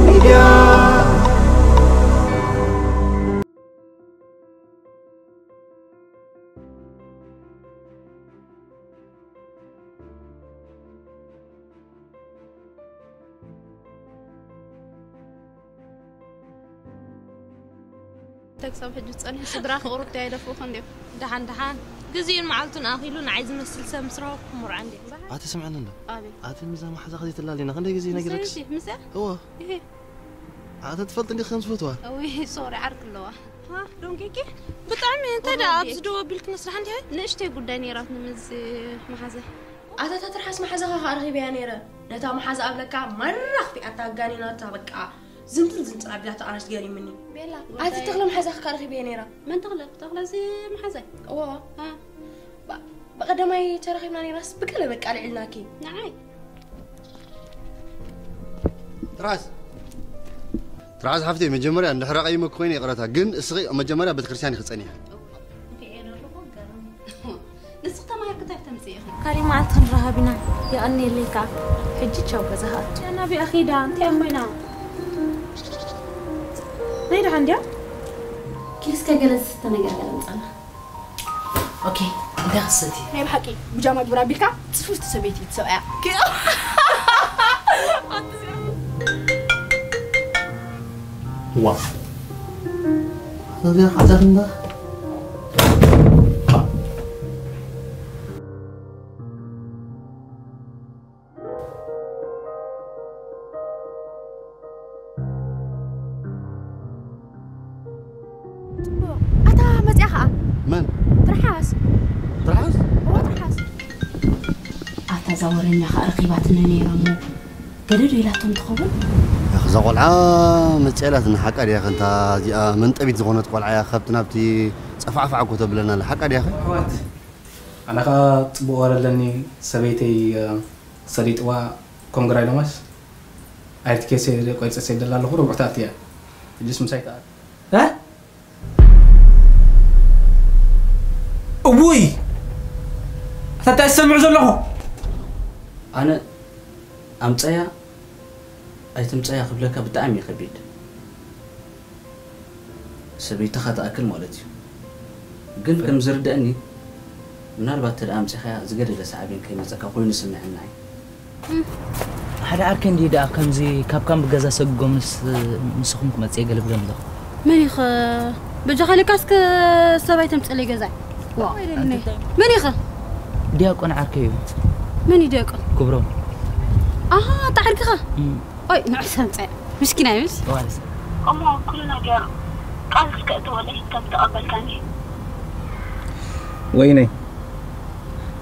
ሚድያ። ተክሳብ ሕጂ ዝጸንሑ ስድራ ክቕሩብቲ ኣይደፍኡኽን ድዮም? ደሓን ደሓን፣ ግዜኡን መዓልቱን ኣኺሉ ንዓይ ዝመስል ሰብ ምስ ረኸብኩ ክምርዖ እንድየ። ኣቲ ስምዕኒ እንዶ። ኣቤት። ኣቲ ምዛ መሓዛ ከዚ ትላሊና ክንደይ ግዜ ነግረክስ? ምስያ? እወ። ይሄ ኣቲ ትፈልጥ እንዲ ከም ዝፈትዋ። እዊ ሶሪ ዓርክ ኣለዋ። ሃ ዶንጌጌ ብጣዕሚ እንታይ ደኣ ኣብዚ ደው ኣቢልክና ስራሕ እንዲያ ንእሽተይ ጉዳይ ነይራትኒ ምስ መሓዘ። ኣታ እታ ትርሓስ መሓዛኻ ከኣ ረኺበያ ነይረ። ነታ መሓዛ ኣብለካ ማራ ኣኽፊኣታ ኣጋኒናታ በቃ ዝንጥል ዝንጥል ኣቢላታ ኣነስ ገሪምኒ። ቤላ ኣቲ ተኽለ መሓዛኻ ከኣ ረኺበያ ነይረ። መን ተኽለ? ተኽለ እዚ መሓዛይ? እወ። ኣ፣ ባ- ብቐዳማይ ተራኺብና ነይራስ ብገለ በቃ ልዕልናኪ። ንዓይ? ትርሓስ ትርሓስ ሓፍተይ መጀመርያ እንድሕር ኣቐይመኪ ኮይነ ይቕረታ፣ ግን እስኺ መጀመርያ ቤተክርስትያን ኢኺ ጸኒሐ። ንስኺ ተማሂርኪ እንታይ ክተምፅኢ ኢኺ? ካሊእ መዓልቲ ክንራኸብ ኢና። የቐንየለይ ከዓ። ሕጂ ቻው ገዛ ክኣቱ። ናበይ ኣኺዳ? እንታይ ኮይና? ናይ ደሓን ድያ? ኪድ እስከ ገለ ዝስተ ነገር ገለ ምፃና። ኦኬ፣ እንታይ ክሰቲ? ናይ ብሓቂ ብጃማ ግብራ ኣቢልካ ጽፍፍቲ ሰበይቲ ትሰብኣያ። ዋ እዚኣ ሓዳር እንዳ ጽቡቕ። ኣታ መጽያ ኸኣ። መን? ትርሓስ። ትርሓስ? እወ ትርሓስ። ኣታ እዛ ወረኛ ኸኣ ረኺባትኒ ነይራ እሞ ገደዱ ኢላቶም ትኸውን? ያኽ እዛ ቖልዓ መጽያ ኢላትና ሓቃ ድያ ኸንታ እዚኣ መንጠቢት ዝኾነት ቖልዓ እያ ካብቲ ናብቲ ጸፋዕፋዕ እኮ ተብለና ኣላ ሓቃ ድያ ኸ? ኣሕዋት ኣነ ኸኣ ጽቡቕ ወረ ኣለኒ ሰበይተይ ሰሊጥዋ ኮንግራ ኢሎማስ ኣይርትኬ ቆይጸ ሰይደላ ኣለኹ ርቡዕ ተኣትያ ሕጅስ ምሳይ ተኣ እ እውይ ኣታ እንታይ ዝሰምዕ ዘለኹ ኣነ ኣምፀያ ኣይትምፀያ ክብለካ ብጣዕሚ እዩ ከቢድ ሰበይትኻ ትኣክል ማለት እዩ ግን ከም ዝርደአኒ ምናልባት ተደኣ ኣምፂኻያ ዝገደደ ሳዕቤን ከይመፀካ ኮይኑ ስምዐና እዩ ሓደ ዓርከይ እንድዩ ደኣ ከምዚ ካብ ካምፕ ገዛ ሰጉጎምንስ ንስኹም ክመጽእ እየ ገለ ብሎም ኣለኹ። መን ኢኸ? በጃኻ ኢለካ እስከ ሰብ ኣይተምጽለይ ገዛይ። ዋእ። መን ኢኸ? ዲያቆን ዓርከይ እዩ። መን እዩ ዲያቆን? ክብሮም። ኣሃ ኣታ ዓርክኻ? ኦይ ንዑ ሰብ ምጻእ። ምስኪን ኣይምስ? ዋልስ። እሞ ኩሉ ነገር ቃል እስከ እተወለይ ከም ተቐበልካኒ። ወይነይ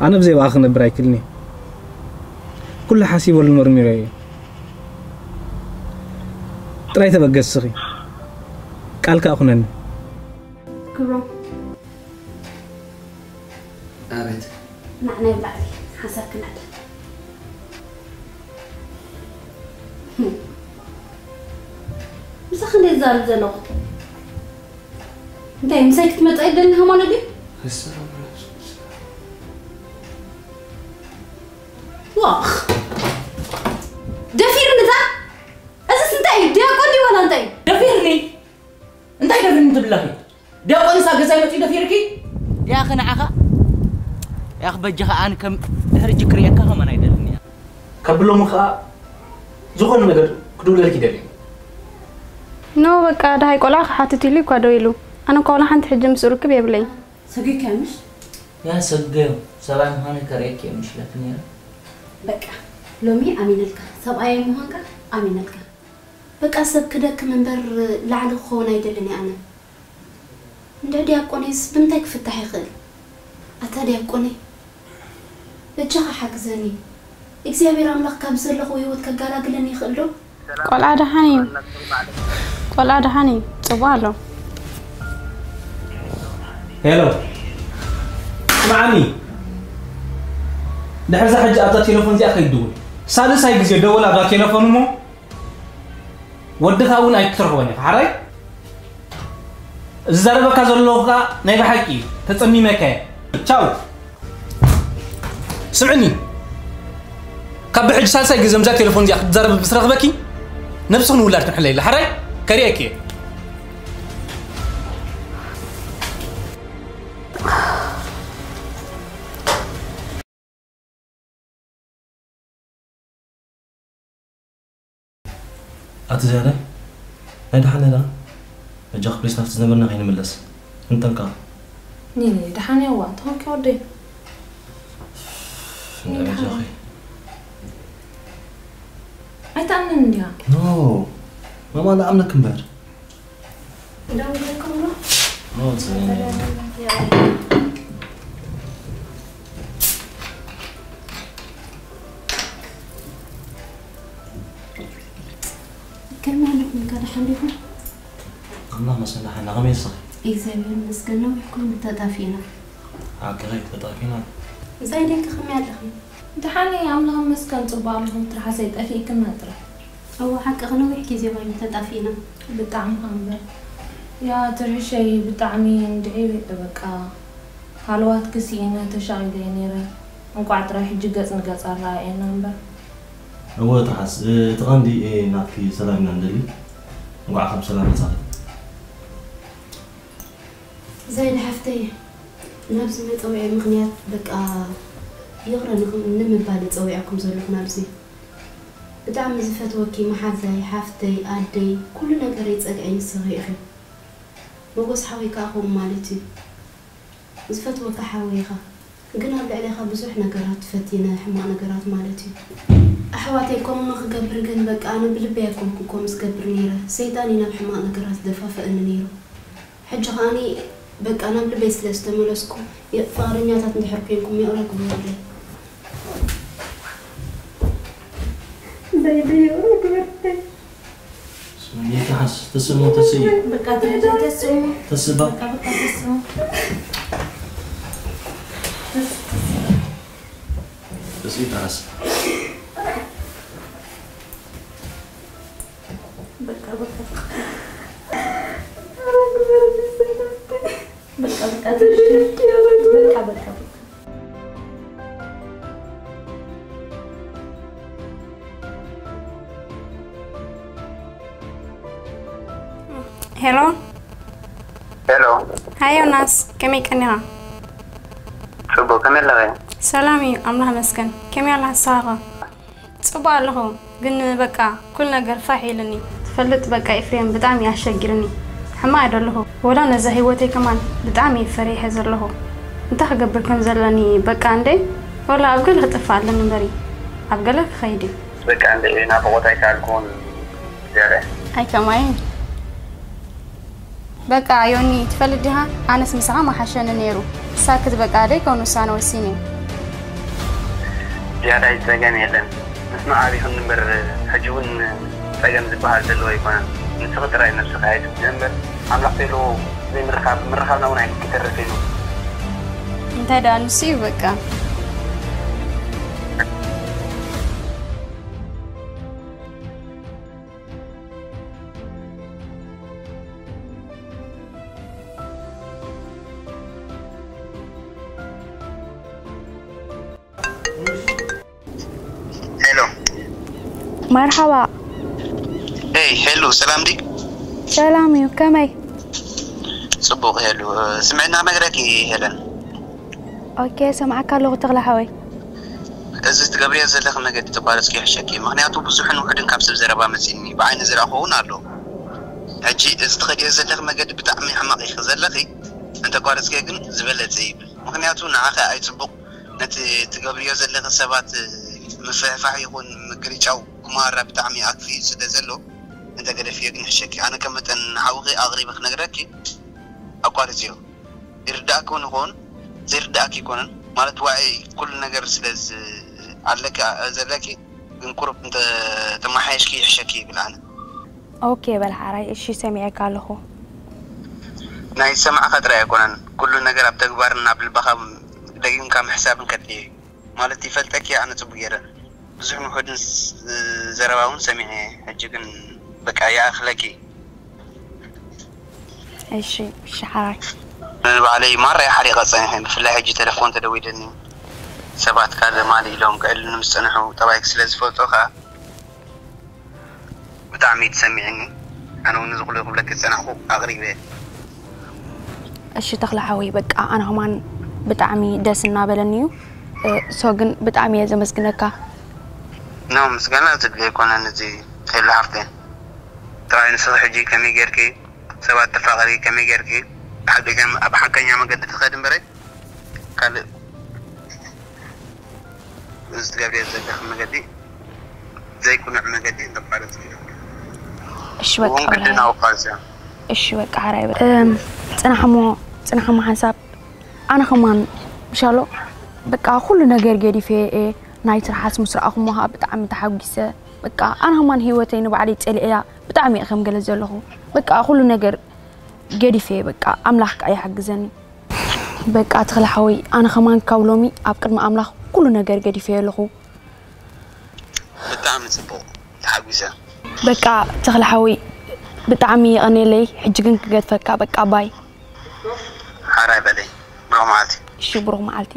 ኣነ ብዘይ ብኣ ክነብር ኣይክእልን እየ። ኩሉ ሓሲበሉ መርሚረዮ እየ። ጥራይ ተበገስኺ ቃል ከኣ ኩነኒ። ክብሮም ኣቤት ንዓናይ ብላዕሊ ሓንሳብ ክነዕልል ምሳኺ እንደ ዝዛረብ ዘለኹ እንታይ ምሳይ ክትመጣ ይደሊ ሃማኖ ድዩ? ዋኽ ደፊርኒ እዛ እዚስ እንታይ እዩ ዲያቆን ድዩ ዋላ እንታይ እዩ ደፊርኒ እንታይ ደፊርኒ ትብለኺ ዲያቆንስ ኣብ ገዛይ መጺኡ ደፊርኪ ያኺ ንዓኻ ያኺ በጃኻ ኣነ ከም ድሕሪ ሕጂ ክርእየካ ከማን ኣይደልን እየ ካብ ሎሚ ኸኣ ዝኾነ ነገር ክድውለልኪ ይደሊ ኖ በቃ ደሃይ ቆልዓ ክሓትት ኢሉ እኳ ደው ኢሉ ኣነ እኳ ዋላ ሓንቲ ሕጂ ምስኡ ርክብ የብለይን ሰጊእካዮ ምሽ ያ ሰገዮ ሰብኣይ ምዃነይ ከርእየኪ እየ ምሽ ኢለኪ ነይረ በቃ ሎሚ ኣሚነልካ ሰብኣየይ ምዃንካ ኣሚነልካ በቃ ሰብ ክደክም እምበር ላዕሊ ክኸውን ኣይደልን እየ ኣነ እንድዒ ዲያቆነይስ ብምንታይ ክፍታሕ ይኽእል ኣታ ዲያቆነይ በጃኻ ሓግዘኒ እግዚኣብሔር ኣምላኽ ካብ ዘለኹ ህይወት ከጋላግለኒ ይኽእል ዶ ቆልዓ ደሓን እዩ ቆልዓ ደሓን እዩ ጽቡቕ ኣሎ ሄሎ ስምዓኒ ድሕርዛ ሕጂ ኣብዛ ቴሌፎን እዚኣ ከይትድውል ሳልሳይ ግዜ ደወል ኣብዛ ቴሌፎን እሞ ወድኻ እውን ኣይክትረኽቦን ኢኻ ሓራይ ዝዛረበካ ዘለኹ ከዓ ናይ ብሓቂ እዩ ተፀሚመካ እየ ቻው ስምዕኒ ካብ ብሕጂ ሳልሳይ ግዜ ምስዛ ቴሌፎን እዚኣ ክትዛረብ ምስ ረኽበኪ፣ ነብስኽን ውላድክን ሕለይላ። ሕራይ? ከርእየኪ እየ። ኣቲ ዝያዳ፣ ናይ ደሓን ደኣ በጃኺ ፕሊስ ናብቲ ዝነበርና ከይንምለስ። እንጠንቀቕ። ኒኒ፣ ደሓን እያ እዋ፣ ተኾንኪ ወደይ። እንዳ በጃኺ። ኣይትኣምንን እንዲያ። ኖ፣ ማማ ንኣምነክ እምበር። ደው ኢልኩም ዶ? ኖ፣ ጽንዕና። ከመይ ኣለኹም? ከ ደሓን ዲኹም? ኣምላኽ መሰና ሓና፣ ከመይ ንስኺ? እግዚኣብሔር ይመስገን፣ ነዊሕኩም ተጣፊእና። ሓቅኺ፣ ተጣፊእና። እዛ ኢደይ ከ ከመይ ኣለኺ? ደሓን እየ፣ ኣምላኽ ይመስገን፣ ጽቡቕ ኣለኹ። ትርሓሰይ ጠፊእክና ጥራሕ። እወ፣ ሓቅኺ፣ ነዊሕ ግዜ ኮይኑ ተጣፊእና። ብጣዕሚ ከ እምበር። ያ፣ ትርሕሸይ ብጣዕሚ እንድዒ፣ በቃ፣ ሃለዋትኪ ስኢነ ተሻቒለ እየ ነይረ። እንቋዕ ጥራይ ሕጂ ገጽ ንገጽ ኣረኣእየና እምበር። እወ፣ ትርሓስ፣ እቲ ቀንዲ፣ እ፣ ናትኪ ሰላም ኢና ንደሊ። እንቋዕ ካብ ሰላም መጻኺ። ዛይድ ሓፍተይ፣ ናብዚ መጸውዒ ምኽንያት በቃ ይቕረ ንኽ-፣ ንምባል ጸዊዐኩም ዘለኹ ናብዚ። ብጣዕሚ ዝፈትወኪ መሓዛይ፣ ሓፍተይ፣ ኣደይ፣ ኩሉ ነገረይ ጸግዐይ ንስኺ ኢኺ። መጎስ ሓወይ ከኣ ከምኡ ማለት እዩ። ዝፈትወካ ሓወይ ኢኻ። ግን ኣብ ልዕሌኻ ብዙሕ ነገራት ፈቲነ፣ ሕማቕ ነገራት ማለት እዩ። ኣሕዋተይ ከምኡ ንኽገብር ግን በቃ ኣነ ብልበይ ኣይኮንኩን ከምኡ ዝገብር ነይረ። ሰይጣን እዩ ናብ ሕማቕ ነገራት ዝደፋፍኣኒ ነይሩ። ሕጂ ከኣኒ በቃ ናብ ልበይ ስለ ዝተመለስኩ፣ የ-፣ ፍቓደኛታት እንድሕር ኮንኩም ይቕረ ግበሩለይ። ዘይደይ ይቕረ ግበሩለይ። ስምዒት ትሓስ፣ ተስእሞ፣ ተስኢ። በቃ ተረዳ፣ ተስእሞ። ተስባ። በቃ፣ በቃ፣ ተስእሞ። ተስ-፣ ተስእሞ። ተስኢ ትሓስ። በቃ፣ በቃ፣ በቃ። በቃ፣ በቃ፣ በቃ፣ በቃ። ሄሎ። ሄሎ። ሃይ ዮናስ፣ ከመይ ቀኒኻ? ጽቡቕ፣ ከመይ ኣለኺ? ሰላም እዩ፣ ኣምላኽ ይመስገን። ከመይ ኣላ ንስኻ ኸ? ጽቡቕ ኣለኹ፣ ግን በቃ ኩሉ ነገር ፋሕ ኢሉኒ። ትፈልጥ በቃ ኤፍሬም ብጣዕሚ እዩ ኣሸጊርኒ። ሕማቕ እየ ዘለኹ። ወላ ነዛ ህይወተይ ከማን ብጣዕሚ እየ ፈሪሐ ዘለኹ። እንታይ ክገብር ከም ዘለኒ በቃ እንዴ፣ ወላ ኣብ ገለ ክጠፍእ ኣለኒ እምበሪ፣ ኣብ ገለ ክኸይድ እዩ። በቃ እንዴ ናፍቖት ኣይከኣልኩን ዝያዳ። ኣይ ከማይ። በቃ ዮኒ፣ ትፈልጥ ዲኻ? ኣነስ ምሳኻ ምሓሸኒ ነይሩ። ሳክት በቃ ደይከውን ውሳነ ወሲነ። ዝያዳይ ጸገም የለን። ምስማዕ ኣቢኹኒ እምበር፣ ሕጂ እውን ጸገም ዝበሃል ዘለዎ ኣይኮነን። ንስኺ ጥራይ ነብስኺ ኣይትጉድኢ እምበር፣ ኣምላኽ ተይሉ ዘይምርኻብ፣ ምርኻብና እውን ኣይተርፍን እዩ። እንታይ ደኣ ንሱ እዩ በቃ። ሄሎ። መርሓባ። ኤይ፣ ሄሎ፣ ሰላም ዲ? ሰላም እዩ፣ ከመይ? ጽቡቕ፣ ሄሎ። ስምዕና መግረኪ፣ ሄለን። ኦኬ፣ ሰምዓካ ኣለኹ፣ ተኽለ ሓወይ። እዚ ትገብርዮ ዘለኺ መገዲ ተቋረጽኪ ይሕሸኪ፣ ምኽንያቱ ብዙሕን ውሑድን ካብ ሰብ ዘረባ መጺኒ፣ ብዓይኒ ዝረኣኹ እውን ኣሎ። ሕጂ እዚ ትኸድዮ ዘለኺ መገዲ ብጣዕሚ ሕማቕ ኢኺ ዘለኺ፣ እንተቋረጽኪዮ ግን ዝበለጸ ይብል። ምኽንያቱ ንዓኺ ኣይጽቡቕ፣ ነቲ ትገብርዮ ዘለኺ ሰባት ምፍሕፋሕ ይኹን ምግርጫው ጉማራ ብጣዕሚ ኣክፊኡ ስለ ዘሎ፣ እንተገደፍዮ ግን ይሕሸኪ። ኣነ ከም መጠን ንሓውኺ ኣቕሪበ ክነግረኪ፣ ኣቋርጽዮ። ይርዳእኪ እውን ይኸውን፣ ዘይርዳእኪ ኣይኮነን። ማለት ዋዒ ኩሉ ነገር ስለ ዝ-፣ ኣለኪ፣ ዘለኪ፣ ግን ቁሩብ እንተ ተመሓየሽኪ ይሕሸኪ ይብል ኣነ። ኦኬ በል ሓራይ፣ እሺ ሰሚዐካ ኣለኹ። ናይ ዝሰማዕኻ ጥራይ ኣይኮነን፣ ኩሉ ነገር ኣብ ተግባርን ኣብ ልብኻ ደጊምካ ምሕሳብን ከድልዮ እዩ። ማለት ይፈልጠኪ ኣነ ጽቡቅ ገይረ። ብዙሕን ውሑድን ስ-፣ ዘረባ እውን ሰሚዐ። ሕጂ ግን በቃ ይኣኽለኪ። እሺ፣ እሺ ሓራይ። ንባዕለይ ማራ እየ ሓሪቐ ጸኒሐ፣ ብፍላይ ሕጂ ቴሌፎን ተደዊለኒ። ሰባት ካልእ ማል ኢሎም ክዕልሉኒ ምስ ጸንሑ፣ ጠባይኪ ስለ ዝፈልጦ ከኣ ብጣዕሚ እዩ ተሰሚዕኒ። ኣነ እውን እዚ ኩሉ ክብለኪ ዝጸናሕኩ ኣቕሪበ። እሺ ተኽለ ሓወይ፣ በቃ ኣነ ከማን ብጣዕሚ ደስ እናበለኒ እዩ። እ፣ ሶ ግን ብጣዕሚ እየ ዘመስግነካ። ኖ፣ ምስጋና ዘድልዮ ኣይኮነን እዚ ሄሉ ሓፍተይ። ጥራይ ንስኺ ሕጂ ከመይ ጌርኪ ሰባት ተፋቐሪ፣ ከመይ ጌርኪ ብሓቂ ከም ኣብ ሓቀኛ መገዲ ትኸዲ እምበረ ካልእ እዚ ትገብርዮ ዘለኺ መገዲ ዘይቅኑዕ መገዲ እንተቋርጽ። እሺ በቃ እዎም ግድን ብላይ። ኣውቃልሲ። እሺ በቃ ሓራይ በቃ። እም፣ ጽናሕ እሞ፣ ጽናሕ እሞ ሓንሳብ ኣነ ከማን ምሻሎ በቃ ኩሉ ነገር ገዲፈ እየ። ናይ ትርሓስ ምስ ረኣኹሞ ከዓ ብጣዕሚ ተሓጒሰ። በቃ ኣነ ከማን ህይወተይ ንባዕለይ ጸሊኤያ ብጣዕሚ እየ ከም ገለ ዘለኹ። በቃ ኩሉ ነገር ገዲፈ እየ። በቃ ኣምላኽ ከዓ ይሓግዘኒ። በቃ ተኽለ ሓወይ፣ ኣነ ከማን ካብ ሎሚ ኣብ ቅድሚ ኣምላኽ ኩሉ ነገር ገዲፈዮ ኣለኹ። ብጣዕሚ ጽቡቕ፣ ተሓጒሰ። በቃ ተኽለ ሓወይ፣ ብጣዕሚ የቐኔለይ። ሕጂ ግን ክገድፈካ፣ በቃ ባይ። ሓራይ በለይ፣ ብሩኽ መዓልቲ። እሺ፣ ብሩኽ መዓልቲ።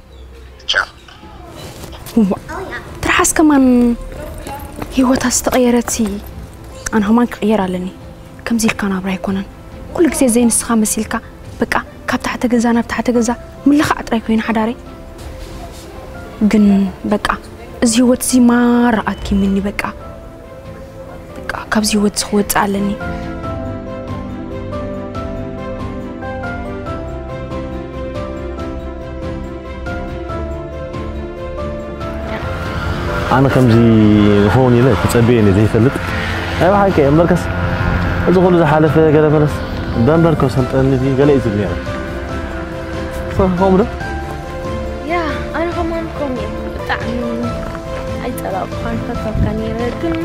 ቻው። እዋ፣ ትርሓስ ከማን ህይወታ ዝተቐየረትሲ ኣነ ከማን ክቕየር ኣለኒ። ከምዚ ኢልካ ናብራ ኣይኮነን። ኩሉ ግዜ ዘይንስኻ መሲልካ፣ በቃ ካብ ታሕተ ገዛ ናብ ታሕተ ገዛ ምልኻዕ ጥራይ ኮይኑ ሓዳረይ። ግን በቃ እዚ ህይወት እዚ ማራ ኣድኪምኒ። በቃ፣ በቃ ካብዚ ህይወት እዚ ክወጽእ ኣለኒ። ኣነ ከምዚ ይኸውን ኢለ ተጸብየ እየ ዘይፈልጥ። ናይ ብሓቂ እምበርከስ፣ እዚ ኩሉ ዝሓለፈ ገለ መለስ፣ በንበርኮ ሰልጠኒ እዚ ገለ እዩ ዝብል ነይረ። ሰ-፣ ከምኡ ዶ? ያ፣ ኣነ ከማን ከምኡ እየ። ብጣዕሚ ኣይጸላእኩኻን፣ ፈተውካ ነይረ፣ ግን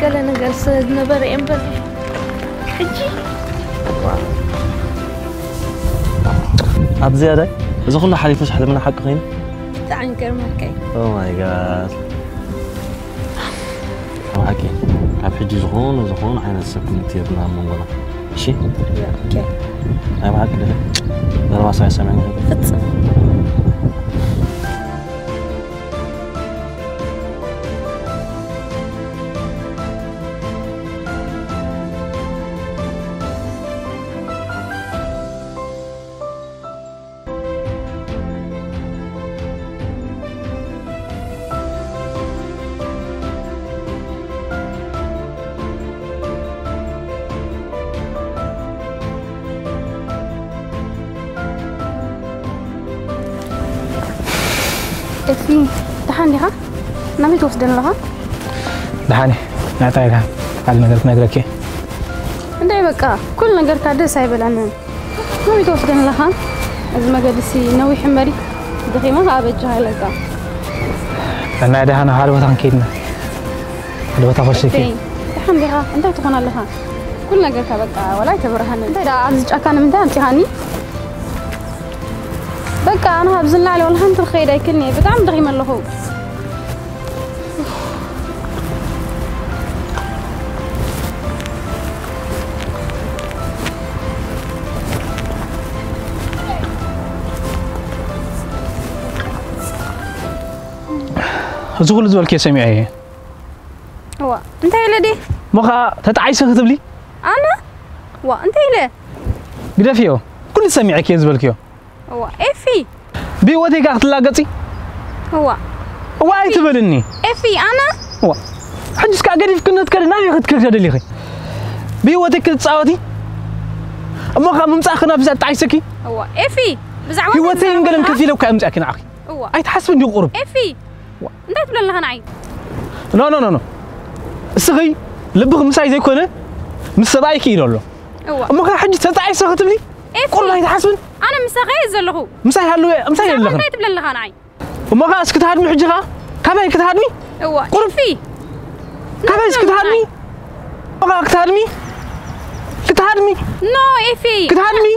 ገለ ነገር ስለ ዝነበረ እየ እምበር። ሕጂ፣ ዋው። ኣብ ዝያዳይ፣ እዚ ኩሉ ሓሊፉስ ሕልምና ሓቂ ኮይኑ? ብጣዕሚ ይገርመካ እዩ። Oh my God። ኣብ ሓቂ፣ ካብ ሕጂ ዝኾነ፣ ዝኾነ ዓይነት ሰብ ክልተ የብልና ኣብ መንጎና። እሺ? ያ፣ ኦኬ። ናይ ብሓቂ ድኺ? ዘረባ ሰብ ኣይሰምዕን። ፍጹም። ኤፊ፣ ደሓን ዲኻ? ናበይ ትወስደኒ ኣለኻ? ደሓን እየ። ናታ ኢኻ። ሓደ ነገር ክነግረኪ እየ። እንታይ በቃ፣ ኩሉ ነገርካ ደስ ኣይበላንን። ናበይ ትወስደኒ ኣለኻ? እዚ መገዲ ሲ ነዊሕ እምበሪ፣ ደኺመ ከኣ በጃኻ ኢለካ። እና ደሓን ሓደ ቦታ ክንከይድ ኢና። ሓደ ቦታ ክወስደኪ። ኤፍሬም፣ ደሓን ዲኻ? እንታይ ትኾን ኣለኻ? ኩሉ ነገርካ በቃ ዋላ ኣይተብርሃኒ። እንታይ ደኣ ኣብዚ ጫካ ንምንታይ ኣምጺኻኒ? በቃ ኣነ ካብዚ ንላዕሊ ዋላ ሓንቲ ክኸይድ ኣይክእልን እየ። ብጣዕሚ ደኺመ ኣለኹ። እዚ ኩሉ ዝበልክዮ ሰሚዐ እየ። እዋ፣ እንታይ ኢለ ድየ? እሞ ኸዓ ተጣዒሰ ክትብሊ? ኣነ? እዋ፣ እንታይ ኢለ? ግደፍዮ። ኩሉ ሰሚዐክዮ ዝበልክዮ። እዋ፣ ኤፊ። ብህይወተይ ከኣ ክትላገጺ? እዋ። እዋ ኣይትበልኒ። ኤፊ፣ ኣነ? እዋ። ሕጂስ ከኣ ገዲፍክኒ ክትከዲ ናበይ ክትከዲ ደሊኺ? ብህይወተይ ክትጻወቲ? እሞ ኸዓ ምምጻእኺ ናብዚ ኣጣዒሰኪ? እዋ፣ ኤፊ። ብዛዕባ ህይወተይ እንታይ ንገለን ዘረባ ከፊለ እኳ እየ ምጽኣኪ ንዓኺ። እዋ። ኣይትሓስብን ዲኹ ቁሩብ? ኤፊ። እዋ። እንታይ ትብለኒ ኣለኻ ንዓይ? ኖ፣ ኖ፣ ኖ፣ ኖ። እስኺ ልብኺ ምሳይ ዘይኮነ ምስ ሰብኣይኪ ኢሉ ኣሎ። እዋ። እሞ ኸዓ ሕጂ ተጣዒሰ ክትብሊ? ኤፊ። ቁሩብ ኣይትሓስብን? ኣነ ምሳኺ እየ ዘለኹ። ምሳይ ሃልወ፣ ምሳይ ብዛዕባ ኣለኽን። እንታይ ትብለኒ ኣለኻ ንዓይ? እሞ ኸዓ እስኪ ትሃድሚ ሕጂ ኸዓ? ካባይ ክትሃድሚ? እዋ፣ ቁሩብ። ኤፊ። ካባይ እስኪ እንታይ ትሃድሚ? ትብለኒ? እሞ ኸዓ ክትሃድሚ? ክትሃድሚ? ኖ፣ ኤፊ። ክትሃድሚ?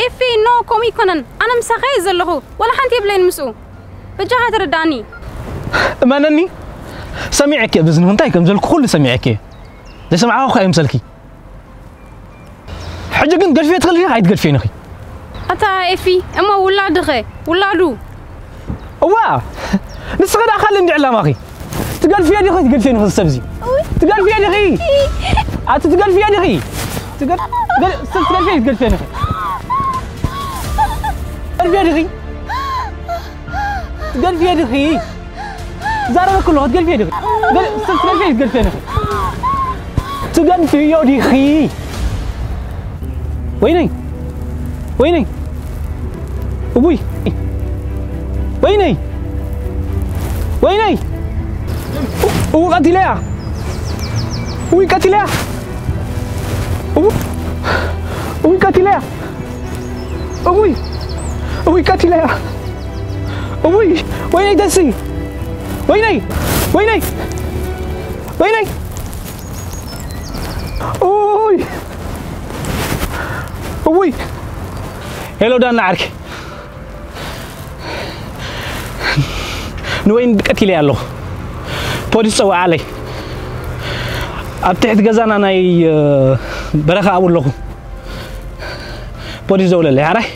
ኤፊ፣ ኖ፣ ከምኡ ኣይኮነን። ኣነ ምሳኺ እየ ዘለኹ። ዋላ ሓንቲ የብለይን ምስኡ። በጃኻ ተረዳእኒ። እመነኒ፣ ሰሚዐኪ እየ፣ ብዝኒ እንታይ ከም ዘልኩ ኩሉ ሰሚዐኪ እየ። ዘይሰማዕኻ እኳ ይምሰልኪ። ሕጂ ግን ገድፍዮ ትኽእሊ ዲኺ ኣይትገድፍዮን ኢኺ? ኣታ ኤፊ፣ እሞ ውላድኸ? ውላዱ? እዋ፣ ንስኺ ደኣ ካልእ እንዲ ዕላማኺ? ትገድፍዮ ዲኺ? ትገድፍዮ ዲኺ ሰብ እዚ? ትገድፍዮ ዲኺ? ኣቲ ትገድፍዮ ዲኺ? ትገድ-፣ ትገድ-፣ ሰብ ትገድፍዮ ዲኺ? ትገድፍዮ ዲኺ? ትገድፍዮ ዲኺ? ትገድፍዮ ዲኺ? ዛረበ ኩሉ ክትገድፍዮ ዲኺ? ትገድ-፣ ሰብ ትገድፍዮ ዲኺ? ትገድፍዮ ዲኺ? ትገድፍዮ ዲኺ? ወይነይ! ወይነይ! እቡይ! ወይነይ! ወይነይ! እው ቀቲለያ! እውይ ቀቲለያ! እው-፣ እውይ ቀቲለያ! እውይ! እውይ ቀቲለያ! እውይ! ወይነይ ተሲ! ወይነይ! ወይነይ! ወይነይ! እውይ! እውይ! ሄሎ ዳና ዓርኪ፣ ንወይኒ ቀቲለያ ኣለኹ። ፖሊስ ጸውዓለይ። ኣብ ትሕቲ ገዛና ናይ፣ እ፣ በረኻ ኣብኡ ኣለኹ። ፖሊስ ደውለለይ። ሓራይ።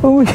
እውይ።